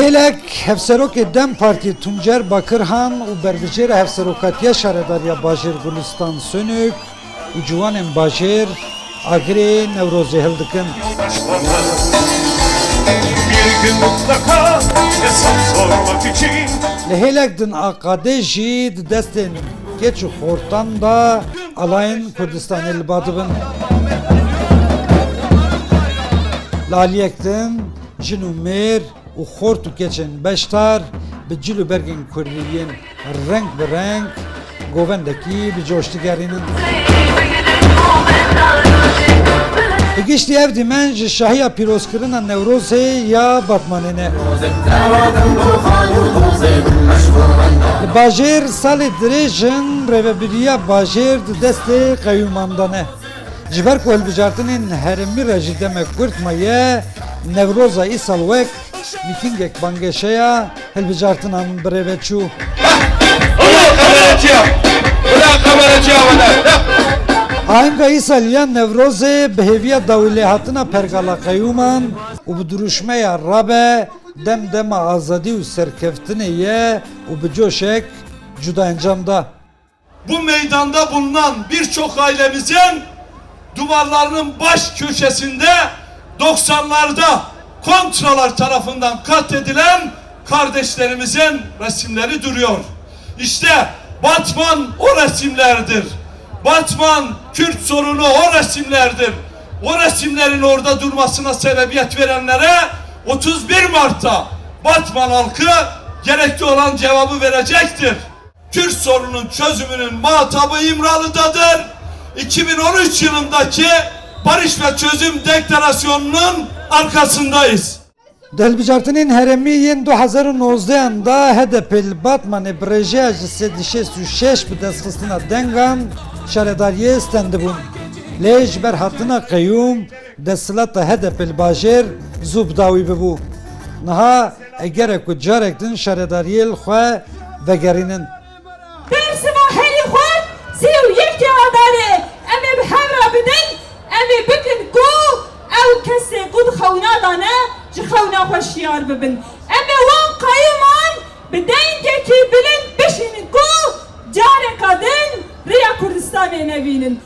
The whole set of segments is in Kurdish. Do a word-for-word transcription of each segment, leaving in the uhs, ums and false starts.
Hêlek Hevserokê DEM Partiyê Tuncer Bakirhan û Berbijêra Hevserokatiya Şaredariya Bajêr Gulistan Sönük û ciwanên bajêr agirê Newrozê hildikin. Bir gün mutlaka hesap sormak için. Li hêlek din a qadê jî di destên keç û xortan de alayên Kurdistanê li ba dibin. Li aliyek din jin û mêr û xort û keçên beşdar bi cil û bergên kurdî yên reng bi reng govendekî bi coş digerînin. Bi giştî ev dîmen ji şahiya pîrozkirina Newrozê ya Batmanê ne. Li bajêr salê dirêj in rêvebiriya bajêr di destê qeyûman de ne. Ji ber ku hilbijartinên herêmî re jî demek kurt maye, Newroza îsal wek mîtîngek bangêşeya hilbijartinan birêve çû. Ola kameracıya, ola kameracıya wele. Ahenga îsal ya Newrozê bi hêviya dawîlêhatina pergala qeyûman û bi dirûşmeya rabe dem dema azadî û serkeftinê ye û bi coşek cuda encam da. Bu meydanda bulunan birçok ailemizin duvarlarının baş köşesinde doksanlarda kontralar tarafından katledilen kardeşlerimizin resimleri duruyor. İşte Batman o resimlerdir. Batman Kürt sorunu o resimlerdir. O resimlerin orada durmasına sebebiyet verenlere otuz bir Mart'ta Batman halkı gerekli olan cevabı verecektir. Kürt sorunun çözümünün muhatabı İmralı'dadır. iki bin on üç yılındaki Barış ve Çözüm Deklarasyonunun arkasındayız. Di hilbijartinên herêmî yên du hezar û nozdeh an de H D P li Batmanê bi rêjeya ji sed û şêst û şeş bi destxistina dengan şaredariyê stendibûn. Lê ji ber hatina qeyûm desthilata H D P li bajêr zû bi dawî bibû. Niha e gerek ku carek din şaredariyê li xwe vegerînin. Bersiva herî xurt sî û yekê Adarê em ê bi hev re bidin, em ê bikin ku ew kesê ku di xewna de ne, ji xewna xwe şiyar bibin. Em ê wan qeyûman bi dengekî bilind bişînin ku careka din riya Kurdistanê nebînin.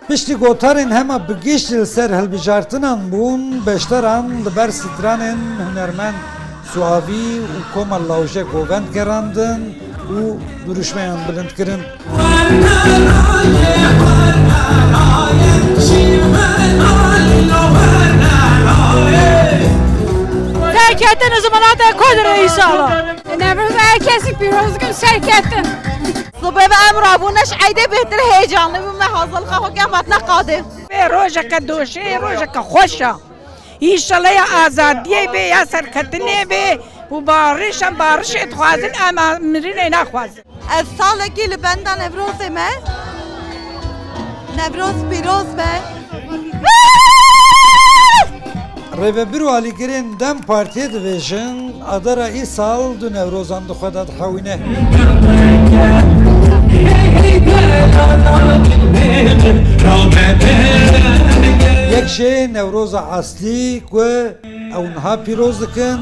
Piştî gotarên hema bi gişt li ser hilbijartinan bûn, beşdaran li ber stranên hunermend Suavî û Koma Lawje govend gerandin û duruşmeyan bilind kirin. Serketin ji miletê Kurd re înşallah. Newroz her kesî pîroz dikim, serketin. Sibê ve em rabûne ji eydê bêhtir heyecanlî bûme, hazirliqa xwe kem hatine qadê. Vê rojeke doşê, rojeke xweş e. Înşallah ya azadiyê bê, ya serketinê bê û barişa, barişê dixwazin, em a-, mirinê naxwazin. Ez salekî li benda Newrozê me. Newroz pîroz be. Rêvebir û alîgirên DEM Partiyê dibêjin, Adara îsal du Newrozan di xwe de dihewîne. Yek jê Newroza eslî ku ew niha pîroz dikin,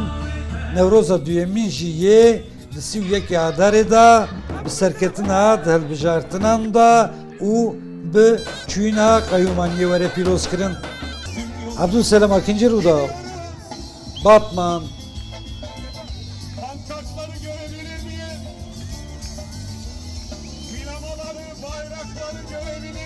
Newroza duyemîn jî yê di sî û yekê Adarê de bi serketina di hilbijartinan de û bi çûyîna qeyûmaniyê were pîrozkirin. Abdulselam Akinci, Rûdaw, Batman. Pankartları görebilir miyim? Flamaları, bayrakları görebilir